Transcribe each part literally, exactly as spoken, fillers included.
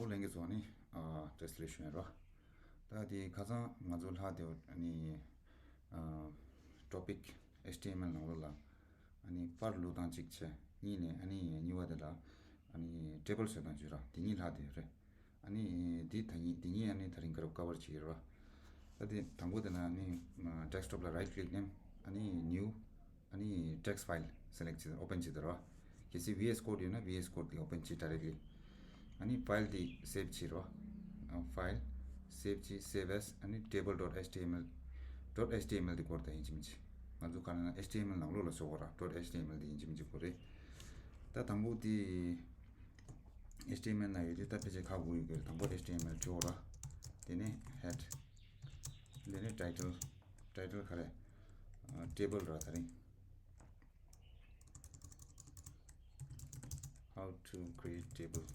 ལྷན་རྒྱས་ཚོ་ནི་ཨ་བཀྲ་ཤིས་བདེ་ལེགས་ཞུ་ཡ་རོ། ད་དེ་ཁ་སང་ང་ཚོ་ལྷག་དེ་ནི་ཨ་topic H T M L ནང་ལོགས་ལ་ཨ་ནི་པར་བླུགས་སྟངས་གཅིག་བྱས། གཉིས་ནས་ཨ་ནི་གཉིས་པ་དེ་ལ་ཨ་ནི་table བཟོ་སྟངས་བརྗོད་ར། དེ་གཉིས་ལྷག་དེ་རེད། ཨ་ནི་འདི་ད་ནི་འདི་གཉིས་ཨ་ནི་ད་རིང་ག་རབ་ཀ་བར་བྱེད་ཀྱི་རེད་བ། ད་དེ་དང་པོ་དེ་ན་ཨ་ནི་desktop ལ་right click ནས་ཨ་ནི་new ཨ་ནི་text file select བྱེད། open བྱེད་དེ་རེད་བ། གལ་སྲིད V S Code ཡོད་ན་V S Code དེ་open བྱེད་directly། ཨ་ནི་file དེ་save བྱེད་རེད་བ། file save བྱེད། save as ཨ་ནི table dot H T M L dot H T M L དེ་སྐོར་ད་ཡིན་གཅིག་མིན་གཅིག་ང་ཚོ་ག་ལ་ན་H T M L ནང་ལོགས་ལ་བཟོ་དགོས་ར། dot H T M L དེ་ཡིན་གཅིག་མིན་གཅིག་དགོས་རེད། ད་དང་པོ་དེ་H T M L ན་ཡོད་དེ་ད་ཕལ་ཆེར་ཁག་དགུ་ཡོད་དགོས་རེད། དང་པོ་H T M L བྲིས་དགོས་ར། དེ་ནས་head། དེ་ནས་title། title ག་རེ། ཨ་table ར་ད་རིང་། How to create table བྱས།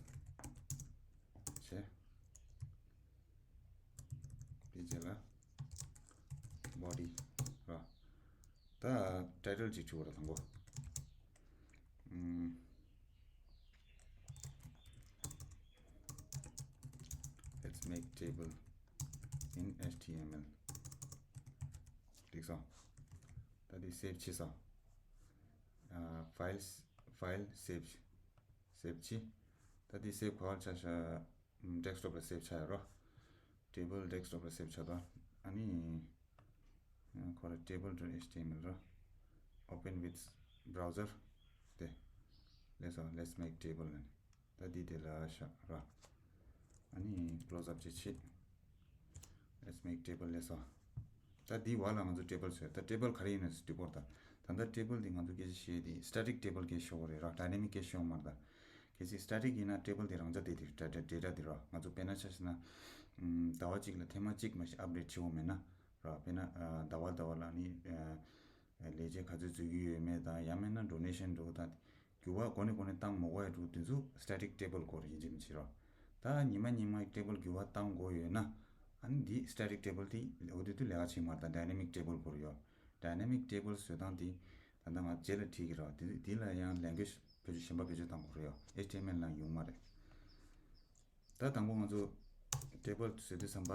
དེ་རྗེས་ལ་body ར། ད་title གཅིག་བྲིས་དགོས་ར་དང་པོ། ཨམ། Let's make table in H T M L འགྲིག་སོང་། ད་འདི་save བྱས་སོང་། ཨ་file file save save བྱས། ད་འདི་save ག་བར་ཆ་བཞག་ཨམ། desktop ལ་save བྱས་ཡོད་རོ། table desktop ལ་save བྱས་དང་། ཨ་ནི་ཁོ་ར་table dot H T M L ར། open with browser དེ། ལགས་སོ། Let's make table ནི། ད་འདི་དེ་ལ་བཞག་ར། ཨ་ནི་close up བྱེད་ཆེད། Let's make table ལགས་སོ། ད་འདི་བར་ལ་ང་ཚོ་table བཟོས། ད་table ག་རེ་ཡིན་ན་ཟེར་དུས་སྐོར་ད། ད་ལྟ་table འདི་ང་ཚོ་སྐད་ཆ་བཤད་དེ་static table སྐད་ཤོད་དགོས་རེད་ར། dynamic སྐད་ཤོད་མ་རེད་ད། གལ་སྲིད་static ཡིན་ན་table འདི་རང་ཅག་དེ་དེ་data data འདི་ར། ང་ཚོ་དཔེར་ན་ཆ་བཞག་ན་ཟླ་བ་གཅིག་ལ་ཐེངས་མ་གཅིག་མ་ཞིག་update བྱེད་དགོས་མེད་ན་ར། དཔེར་ན་ཟླ་བ་ཟླ་བ་ལ་ནི་ལས་བྱེད་ག་ཚོད་འཛུལ་གྱི་ཡོད་མེད་དང་། ཡང་མིན་ན་donation འགྲོ་དང་། འགྱུར་བ་འགོ་ནས་འགོ་ནས་བཏང་མ་དགོས་ཡ་འདུག་དེ་ཚོ་static table སྐོར་ཡིན་གཅིག་མིན་གཅིག་རོ། ད་ཉི་མ་ཉི་མ་table འགྱུར་བ་བཏང་དགོས་ཡོད་ན། ཨ་ནི་འདི་static table དེ་འོ་དེ་དུས་ལས་ཀ་བྱེད་མ་རེད། ད་dynamic table སྐོར་ཡོད། dynamic table བཟོ་སྟངས་དེ་ད་ལྟ་ང་རྗེས་ལ་ཁྲིད་ཀྱི་རོ། དེ་དེ་ལ་ཡང་language བེད་སྤྱོད་གཞན་པ་བེད་སྤྱོད་བཏང་དགོས་རེད་ཡོད། H T M L ནང་ཡོང་མ་རེད། ད་དང་པོ་ང་ཚོ་table བཟོ་དུས་ཙམ་པ།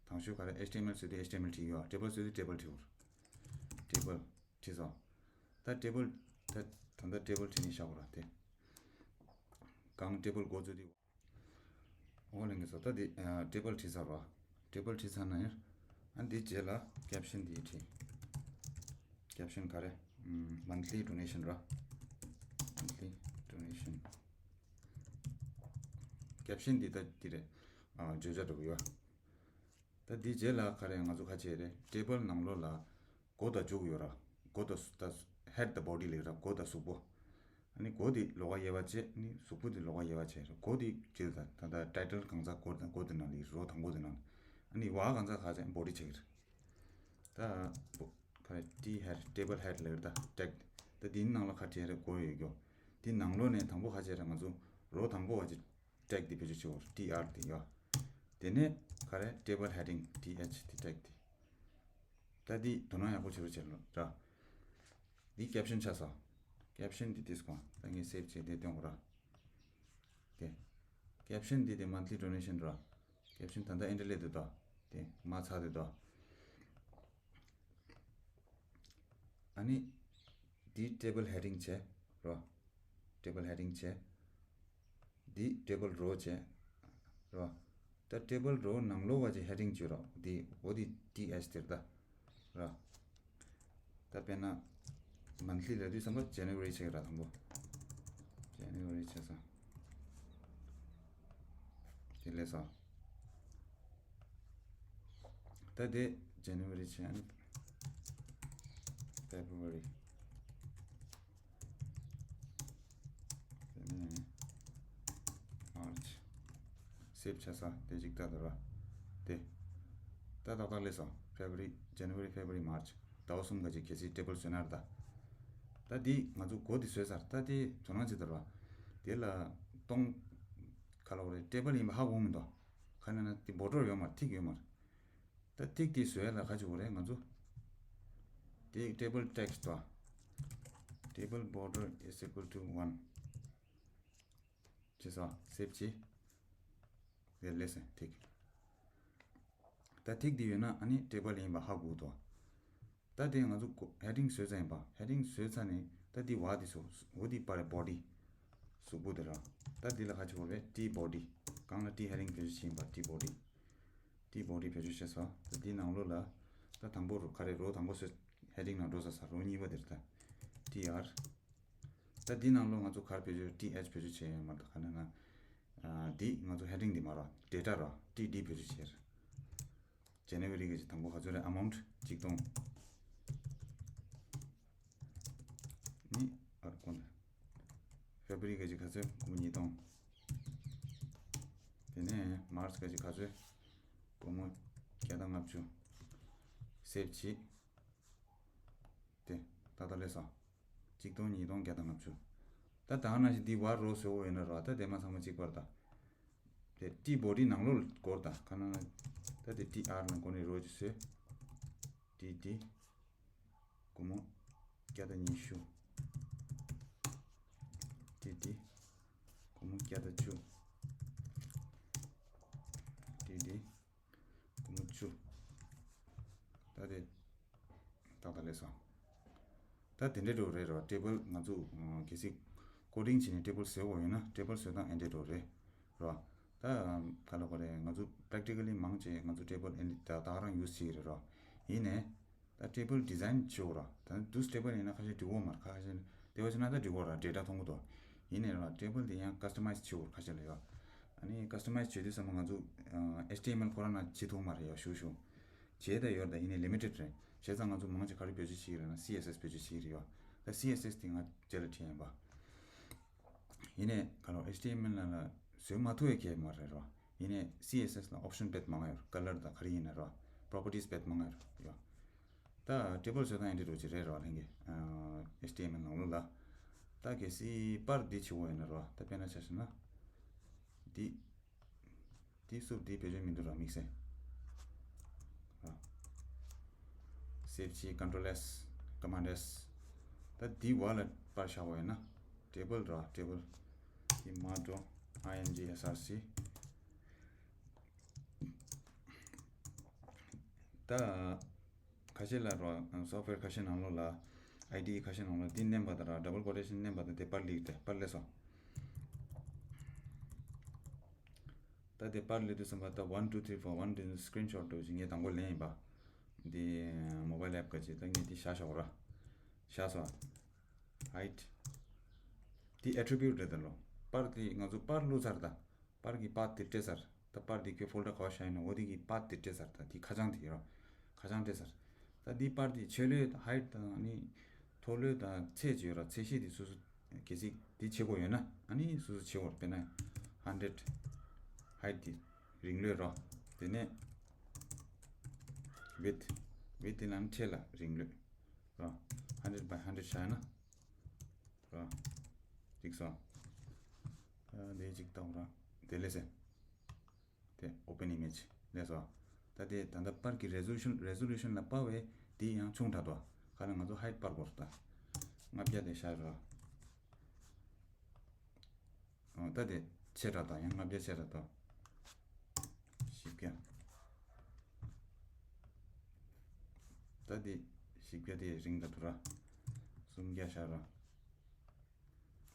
དང་ཤོས་ག་རེ། H T M L བཟོ་དུས་H T M L བྲིས་ཡོད། table བཟོ་དུས་table བྲིས་དགོས། table བྲིས་སོང་། ད་table ད་ད་ལྟ་table བྲིས་ནས་བཞག་དགོས་ར་དེ། གང་table འགོ་བཙུགས་དུས། འོ་ལེན་གྱི་སོ། ད་འདི་ཨ་table བྲིས་ཚར་བ། table བྲིས་ཚར་ན་ཡང་ཨ་འདི་རྗེས་ལ་caption འདི་བྲིས། caption ག་རེ། ཨམ། monthly donation ར། monthly donation། caption འདི་ད་འདི་རེད། ཨ་བརྗོད་བྱ་འགྲོ་གི་ཡོད། ད་འདི་རྗེས་ལ་ག་རེ་ང་ཚོ་ཁ་ཕྱེ་རེད། table ནང་ལོགས་ལ་མགོ་དང་མཇུག་ཡོད་ར། མགོ་དང་ད་head དང་body ལེགས་ར། མགོ་དང་གཟུགས་པོ། ཨ་ནི་མགོ་དེ་ལོགས་ཀ་དབྱེ་བ་ཕྱེ། ཨ་ནི་གཟུགས་པོ་དེ་ལོགས་ཀ་དབྱེ་བ་ཕྱེ་ར། མགོ་དེ་བྲིས། ད་ད་ད་title གང་ཟག་མགོ་དང་མགོ་དེ་ནང་ལ་row དང་མགོ་དེ་ནང་ལ། ཨ་ནི་བ་གང་ཟག་ཁ་ཕྱེ་body ཆགས་ཀྱི་རེད། ད་ག་རེ་T head table head ལེགས་ར། ད་tag ད་འདི་ནང་ལ་ཁ་ཕྱེ་རེད། མགོ་ཡོད་རྒྱུ། འདི་ནང་ལོགས་ནས་དང་པོ་ཁ་ཕྱེ་རེད། ང་ཚོ་row དང་པོ་བ་ཅི། tag འདི་བེད་སྤྱོད་བྱེད་དགོས། T R འདི་ཡོད། དེ་ནས་ག་རེ་table heading T H འདི་tag འདི། ད་འདི་དོ་སྣང་ཡག་པོ་བྱེད་རོགས་བྱེད་ལོ་ར། འདི་caption ཆགས་སོང་། caption འདི་དེ་སྐོང་། ད་ངས་save བྱས་དེ་སྟོན་དགོས་ར། དེ་caption འདི་དེ་monthly donation ར། caption ད་ལྟ་ཨེ་འདྲ་སླེབས་འདུག་ད། དེ་མ་ཚར་འདུག་ད། ཨ་ནི་འདི་table heading བྱས་རོ། table heading བྱས། འདི་table row བྱས་རོ། ད་table row ནང་ལོགས་པ་ཅིག་heading བྱོས་རོ། འདི་འོ་འདི་T H དེར་ད་རོ། ད་དཔེར་ན་monthly ལབ་དུས་ཙམ་པ་January བྱས་ར། དང་པོ་January བྱས་སོང་། དེ་ལས་སོང་། ད་དེ་January བྱས། ཨ་ནི་February། དེ་ནས་March། save བྱས་སོང་། དེ་གཅིག་ལྟ་དོར་བ། དེ་ད་ཏག་ཏག་སླེབས་སོང་། February January February March ཟླ་བ་གསུམ་ག་ཅིག་གལ་སྲིད་table བཟོས་ན་ར། ད་ད་འདི་ང་ཚོ་མགོ་འདི་བཟོས་ཚར། ད་དེ་དོ་སྣང་བྱེད་དོར་བ། དེ་ལ་སྟོང་ག་ལབ་དགོས་རེད། table ཡིན་པ་ཧ་གོ་མི་འདུག་ག་ནས་ན་དེ་border ཡོད་མ་རེད། ཐིག་ཡོད་མ་རེད། ད་ཐིག་དེ་བཟོས་ལ་ག་ཅིག་དགོས་རེད་ང་ཚོ། དེ་table text དོ། table border is equal to one བྱས་སོང་། save བྱས། དེ་ལས་སེ་ཐིག་ད་ཐིག་འདི་ཡོད་ན་ཨ་ནི་ཊེ་བལ་ཡིན་པ་ཧ་གོ་འདུག་ད་དེ་ང་ཚོ་ཧེ་ཌིང་བཟོས་ཚར་ཡིན་པ། ཧེ་ཌིང་བཟོས་ཚར་ནས་ད་འདི་བ་འདི་ཚོ་འོ་འདི་པར་རེད་བོ་ཌི་གཟུགས་པོ་དེ་ར། ད་འདི་ལ་ཁ་ཆེ་བོ་རེད་ཊི་བོ་ཌི། གང་ལ་ཊི་ཧེ་ཌིང་བེད་སྤྱོད་བྱེད་ཡིན་པ་ཊི་བོ་ཌི། ཊི་བོ་ཌི་བེད་སྤྱོད་བྱས་སོ། ད་འདི་ནང་ལོགས་ལ་ད་དང་པོ་རོ་ག་རེ་རོ་དང་པོ་བཟོས་ཧེ་ཌིང་ནང་འགྲོ་ས་ས་རོ་གཉིས་པ་དེ་རེད་ད། ཊི་ཨར། ད་འདི་ནང་ལོགས་ང་ཚོ་ག་རེ་བེད་སྤྱོད་ཊི་ཨེཆ་བེད་སྤྱོད་བྱས་ཡོད་མ་རེད་ད་ག་ན་ན། ཨ་འདི་ང་ཚོ་ཧེ་ཌིང་འདི་མ་རོ་ཌེ་ཊ་རོ་ཊི་ཌི་བེད་སྤྱོད་བྱས་རེད། ཇེ་ནེ་ཝ་རི་གི་དང་པོ་ག་ཚོད་རེད། ཨ་མའུནཊ་ཆིག་སྟོང་། ནི་ཨར་ཀོན། ཕེབ་རི་གི་ག་ཚོད་སྒོར་མོ་ཉིས་སྟོང་། དེ་ནས་མར་ཆི་གི་ག་ཚོད་སྒོར་མོ་བརྒྱ་དང་ལྔ་བཅུ། སེབ་བྱེད། དེ་ཏག་ཏག་ལས་སོ། ཆིག་སྟོང་ཉིས་སྟོང་བརྒྱ་དང་ལྔ་བཅུ། ད་ད་ནང་བཞིན་འདི་བར་རོ་བཟོ་འོ་ཡོད་ན་རོ་ད་དེ་མ་ཚང་མ་གཅིག་པར་ད། དེ་ཊི་བོ་ཌི་ནང་ལོགས་སྐོར་དང་ག་ན་ན། ད་དེ་ཊི་ཨར་ནང་སྐོར་ནས་རོ་ཅིག་བཟོས། ཊི་ཌི། སྒོར་མོ་བརྒྱ་དང་ཉི་ཤུ། ཊི་ཌི། སྒོར་མོ་བརྒྱ་དང་བཅུ། ཊི་ཌི། སྒོར་མོ་བཅུ། ད་དེ་ཏག་ཏག་ལས་སོང་། ད་དེ་འདྲའི་འགྲོ་རེད་རོ། ཊེ་བལ་ང་ཚོ་གལ་སྲིད་ཀོ་ཌིང་བྱས་ནས་ཊེ་བལ་བཟོས་འོ་ཡོད་ན་ཊེ་བལ་བཟོས་སྟངས་ཨེ་འདྲའི་འགྲོ་རེད་རོ། ད་ག་ལ་གོ་རེད། ང་ཚོ་པེ་རེག་ཊི་ཀ་ལི་མང་ཆེ་ང་ཚོ་ཊེ་བལ་ཨེ་འདྲ་ད་ད་ག་རང་ཡུ་སི་བྱེད་ཀྱི་རེད་རོ། ཡིན་ནའི་ད་ཊེ་བལ་ཌི་ཛའིན་བྱེད་འོ་རོ། ད་དུས་ཊེ་བལ་ཡིན་ན་ཁ་ཤས་འགྲིག་གོ་མ་རེད། ཁ་ཤས་དེ་བ་བྱས་ན་ད་འགྲིག་གོ་ར་ཌེ་ཊ་མཐོང་གི་འདུག་ཡིན་ནའི་རོ་ཊེ་བལ་དེ་ཡང་ཀ་སི་ཊ་མའི་ཛི་བྱེད་འོ་ཁ་ཤས་ལ་ཡོད། ཨ་ནི་ཀ་སི་ཊ་མའི་ཛི་བྱེད་དུས་ཙམ་པ་ང་ཚོ་ཨེཆ་ཊི་ཨེམ་ཨེལ་ཁོ་རང་ན་བྱེད་ཐུབ་མ་རེད་ཡ། ཞུ་ཞུ། བྱས་ད་ཡོད་ད་ཡིན་ནའི་ལི་མི་ཊེཌ་རེད། བྱས་ཙང་ང་ཚོ་མང་ཆེ་ག་རེ་བེད་སྤྱོད་བྱེད་ཀྱི་རེད་ན་སི་ཨེས་ཨེས་བེད་སྤྱོད་བྱེད་ཀྱི་རེད་ཡ། ད་སི་ཨེས་ཨེས་དེ་ང་རྗེས་ལ་བྲིས་ཡིན་པ། ཡིན་ནའི་ག་ལོ་ཨེཆ་ཊི་ཨེམ་ཨེལ་ལ་ལ་བཟོས་མ་ཐུབ་པའི་གལ་མ་རེད་རོ། ཡིན་ནའི་སི་ཨེས་ཨེས་ལ་ཨོབ་ཤན་དཔེ་མང་ཡོད་རེད། ཀ་ལར་དང་ག་རེ་ཡིན་ན་རོ། པོ་རོ་པར་ཊིས་དཔེ་མང་ཡོད་རེད་ཡ། ད་ཊེ་བལ་བཟོ་སྟངས་ཡིན་འདྲ་འགྲོ་གི་རེད་རོ་ལྷན་རྒྱས། ཨེཆ་ཊི་ཨེམ་ཨེལ་ནང་ལོགས་ལ། ད་གལ་སྲིད་པར་འདི་བྱེད་འོ་ཡོད་ན་རོ། ད་དཔེར་ན་ཆ་བཞག་ན། འདི། དེའི་སུབ་དེའི་བེད་སྤྱོད་མི་འདུག་ར་དམིགས་བསལ། ར། སེབ་བྱེད་ཀོན་ཊོལ་ཨེས། ཀོ་མན་ཌི་ཨེས། ད་དེའི་བར་ལ་པར་བཞག་པ་ཡིན་ན། ཊེ་བལ་ར་ཊེ་བལ། དེ་མ་འགྲོ། ཨའི་ཨེན་ཇི་ཨེས་ཨར་སི། ད། ཁ་ཤས་ལ་རོ། སོབ་ཝེར་ཁ་ཤས་ནང་ལོགས་ལ། ཨའི་ཌི་ཁ་ཤས་ནང་ལོགས་དེ་མནན་པ་དང་ར་ཌབ་བལ་ཀོ་ཊེ་ཤན་མནན་པ་དང་དེ་པར་ལེགས་ཏེ་པར་ལེགས་སོང་། ད་དེ་པར་ལེགས་དུས་ཙམ་པ་ད་ཝན་ཊུ་ཐི་རི་ཕོར་ཝན་དེ་སི་ཀི་རིན་ཤོཊ་འགྲོ་ཅིག་ངས་དང་པོ་ལེན་ཡིན་པ། འདི་མོ་བལ་ཨེབ་ག་ཅིག་ད་ངས་འདི་བཞག་བཞག་ར། བཞག་སོང་། ཧའིཌ། འདི་ཨེ་ཊི་རི་བིའུཊ་རེད་ད་ལོ། པར་འདི་ང་ཚོ་པར་བླུགས་ཚར་ད། པར་གྱི་པར་དེ་སྤྲད་ཚར། ད་པར་དེ་ཁྱོད་ཕོལ་ཌར་ག་བ་བཞག་ཡིན་ན་འོ་དེ་གི་པར་དེ་སྤྲད་ཚར། ད་དེ་ཁ་བྱང་དེ་ཡོད་ར། ཁ་བྱང་སྤྲད་ཚར། ད་འདི་པར་དེ་ཆེ་ལོས་དང་ཧའིཊ་དང་ནི། མཐོ་ལོས་དང་ཚད་ཅིག་ཡོད་ར། ཚད་གཞི་དེ་སོ་སོ་གལ་སྲིད་དེ་བྱེད་དགོས་ཡོད་ན་ཨ་ནི་སོ་སོ་བྱེད་དགོས་ར། དཔེར་ན་ཧན་ཌེཌ། ཧའིཊ་དེ་རིང་ལོས་ར། དེ་ནས་ཝིཌ། ཝིཌ་དེ་ལ་ནི་ཁྲལ་ལ་རིང་ལོས་ར། ཧན་ཌེཌ་བའི་ཧན་ཌེཌ་བཞག་ཡིན་ན། ར། འགྲིག་སོང་། ཨ་འདི་གཅིག་བཏང་ར། དེ་ལས་ཟེར། དེ་ཨོ་པན་ཨི་མེཇ་ལས་སོང་། ད་དེ་ད་ལྟ་པར་གྱི་རེ་ཛོ་ལུ་ཤན་རེ་ཛོ་ལུ་ཤན་ལ་དཔག་པའི་དེ་ཡང་ཆུང་དྲགས་འདུག་ག་ལ་ང་ཚོ་ཧའིཊ་སྤར་དགོས་རེད་ད། ལྔ་བརྒྱ་དེ་བཞག་ར། ཨ་ད་དེ་ཆེ་དྲགས་དང་ཡང་ལྔ་བརྒྱ་ཆེ་དྲགས་དང་། བཞི་བརྒྱ། ད་དེ་བཞི་བརྒྱ་དེ་རིང་དྲགས་འདུག་ར། སུམ་བརྒྱ་བཞག་ར།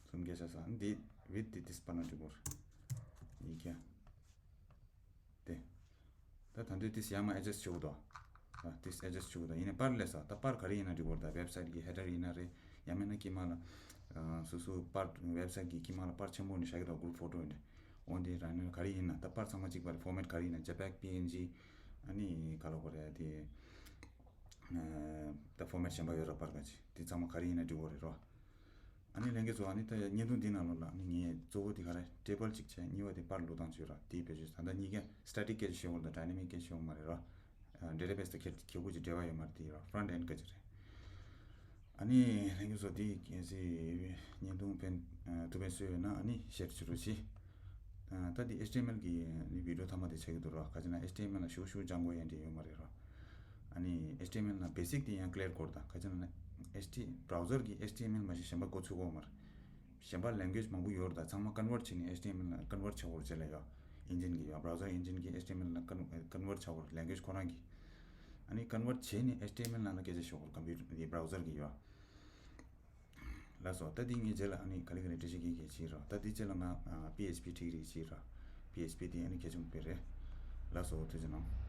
སུམ་བརྒྱ་བཞག་ས་འདི་ཝིཌ་དེ་དེ་སྤར་ན་འགྲིག་གོ། ཉིས་བརྒྱ། དེ། ད་ད་དུང་དེ་ཡང་མ་ཨེ་ཌི་ཇ་སི་སི་བྱེད་དགོས་དོ། ཨ་དེ་ཨེ་ཌི་ཇ་སི་སི་བྱེད་དགོས་དོ། ཡིན་ན་པར་ལས་ས་ད་པར་ག་རེ་ཡིན་ན་འགྲིག་གོ། ད་ཝེབ་སའིཊ་གི་ཧེ་ཌར་ཡིན་ན་རེད། ཡང་མིན་ན་དཀྱིལ་མ་ལ། ཨ་སོ་སོ་པར་ཝེབ་སའིཊ་གི་དཀྱིལ་མ་ལ་པར་ཆེན་པོ་ནས་བཞག་གི་འདུག་གུ་རུབ་ཕོ་ཊོ་ཡིན་ན། འོན་ཏེ་རང་ནས་ག་རེ་ཡིན་ན་ད་པར་ཚང་མ་གཅིག་པ་རེད། ཕོར་མེཊ་ག་རེ་ཡིན་ན་ཇེ་པེག་པི་ཨེན་ཇི། ཨ་ནི་ག་ལབ་དགོས་རེད་དེ། ཨ་ད་ཕོར་མེཊ་གཞན་པ་ཡོད་ར་པར་ག་ཅིག་དེ་ཚང་མ་ག་རེ་ཡིན་ན་འགྲིག་གོ་རེད་རོ། ཨ་ནི་ལྷན་རྒྱས་ཚོ་ཨ་ནི་ད་བརྙན་ཐུང་འདི་ནང་ལོགས་ལ་ཨ་ནི་ངས་གཙོ་བོ་དེ་ག་རེ་ཊེ་བལ་གཅིག་བྱས། གཉིས་པ་དེ་པར་བླུགས་སྟངས་བྱོས་ར། དེའི་བེད་སྤྱོད་ད་ལྟ་གཉིས་ཀ་སི་ཊེ་ཊིག་སྐད་ཆ་བཤད་འོང་ད་ཌའི་ནེ་མིག་སྐད་ཆ་བཤད་འོང་མ་རེད་ར། ཌེ་ཊ་བེ་སི་དང་ཁྱད་ཁྱད་པར་ཅིག་འབྲེལ་བ་ཡོད་མ་རེད། དེ་ར་ཕ་རོན་ཊི་ཨེན་ཌི་སྐད་ཆ་རེད། ཨ་ནི་ལྷན་རྒྱས་ཚོ་དེ་གལ་སྲིད་བརྙན་ཐུང་ཕན་ཐུགས་ཕན་གསོས་ཡོད་ན་ཨ་ནི་ཤེར་བྱེད་རོགས་གྱིས། ད་དེ་ཨེཆ་ཊི་ཨེམ་ཨེལ་གི་ནི་བི་ཌི་ཡོ་མཐའ་མ་དེ་ཆགས་ཀྱི་འདུག་ར། ག་ཅི་ན་ཨེཆ་ཊི་ཨེམ་ཨེལ་ལ་ཞུ་ཞུ་སྦྱང་དགོས་ཡ་འདྲ་ཡོད་མ་རེད་ར། ཨ་ནི་ཨེཆ་ཊི་ཨེམ་ཨེལ་ན་བེ་སིག་དེ་ཡང་ཀླིར་དགོས་རེད། ད་ག་ཅི་ན་ཨེཆ་ཊི་བྷ་རའུ་ཛར་གི་ཨེཆ་ཊི་ཨེམ་ཨེལ་མ་གཞི་གཞན་པ་འགོ་ཚུགས་དགོས་མ་རེད། གཞན་པ་ལེང་གུ་ཨེཇ་མང་པོ་ཡོད་རེད། ད་ཚང་མ་ཀོན་ཝར་ཊི་བྱས་ནས་ཨེཆ་ཊི་ཨེམ་ཨེལ་ལ་ཀོན་ཝར་ཊི་བྱེད་དགོས་རེད་ལ་ཡ། engine་གི་ཡོད། browser engine་གི་H T M L་ནང་convert་བྱ་བར་language་ཁོ་རང་གི། ཨ་ནི་convert་བྱས་ནས་H T M L་ནང་ལ་སྐད་ཆ་ཤོད་བར་computer་དེ་browser་གི་ཡོད། ལགས་སོ། ད་འདི་ངས་རྗེས་ལ་ཨ་ནི་ག་ལེ་ག་ལེ་འགྲེལ་བཤད་རྒྱག་གི་བྱེད་རོགས། ད་འདི་རྗེས་ལ་ང་P H P་ཁྲིད་རེ་བྱེད་རོགས། P H P་དེ་ཨ་ནི་གལ་ཆེན་པོ་དཔེ་རེད། ལགས་སོ། ཐུགས་རྗེ་གནང་།